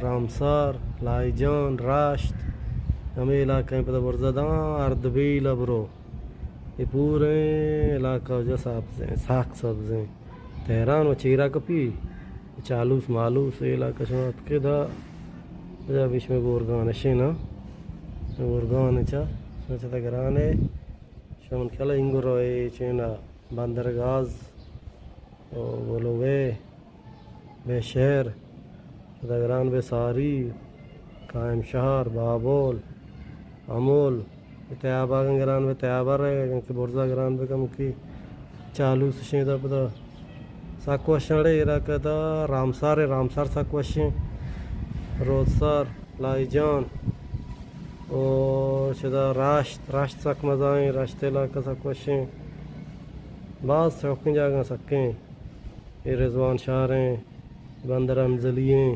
رامسار، لائی جان، راشت، ہمے علاقہ ءَ پدا برزا داں اردبیل ءَ برو۔ اے پوریں علاقہ واجہ سبزیں، سک سبزیں۔ تہران و چیرا کپی، چالوس مالوس اے علاقہ شما اتکے دا، واجہ بیش میں گورگان اشیں نا۔ گورگان چا، شما چہ تگران ہے، شما کلا انگو روئے چینا بندرگاز، و بلوے، بہ شہر، پدا گران بہ ساری، قائم شہر، بابل، امول، تیاب اگن گران بہ تیاب رہے، اگن کہ برزا گران بہ کم کی چالوس شیدا پدا سک وشیں۔ اڑے علاقہ دا رامسار ہے، رامسار سک وشیں، رودسار، لائی جان، او چدا راشت، راشت سک مزائیں، راشت علاقہ سک وشیں، باز شوقیں جاگہ سکیں۔ اے رضوان شہر ہیں، بندر انزلی ہیں،